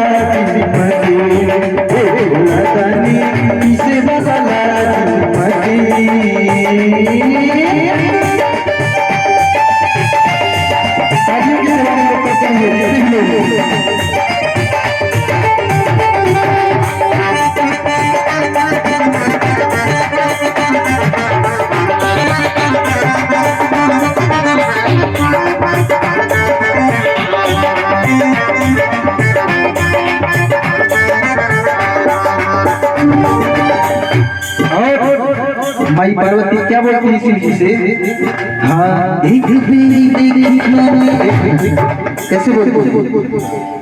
वाला हे भोला दानी पीसे वाला तालियों की सेवा हम लोग करते हैं सभी लोग। और माई पार्वती क्या बोलती है शिव जी से? हाँ, एक बेरी देखी तानी, कैसे बोलती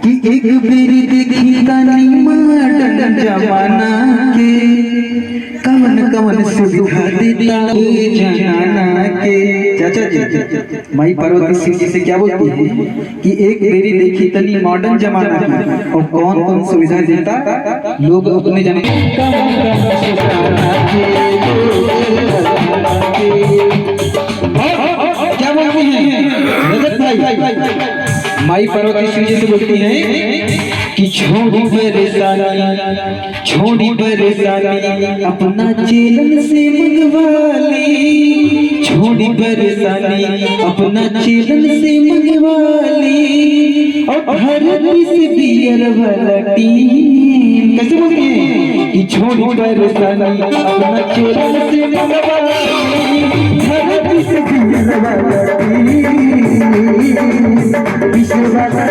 कि एक बेरी देखी तानी मॉडर्न जमाना के, कवन कवन सुविधा देता जनाना के। चाचा जी, माई पार्वती शिव जी से क्या बोलती है कि एक बेरी देखी तनी मॉडर्न जमाना की और कौन कौन सुविधा देता लोग अपने जमाने कवन कवन सुविधा के। क्या बोलती हैं रजत भाई? माई पार्वती शिव जी से बोलती हैं कि छोड़ी परेशानी, छोड़ी परेशानी अपना चेलन से मंगवाली, छोड़ी परेशानी अपना चेलन से मंगवाली, और धरती से बियर वाला टीम। कैसे बोलती हैं कि छोड़ी परेशानी अपना चेलन से मंगवाली, धरती से बियर वाला टीम, विश्व वाला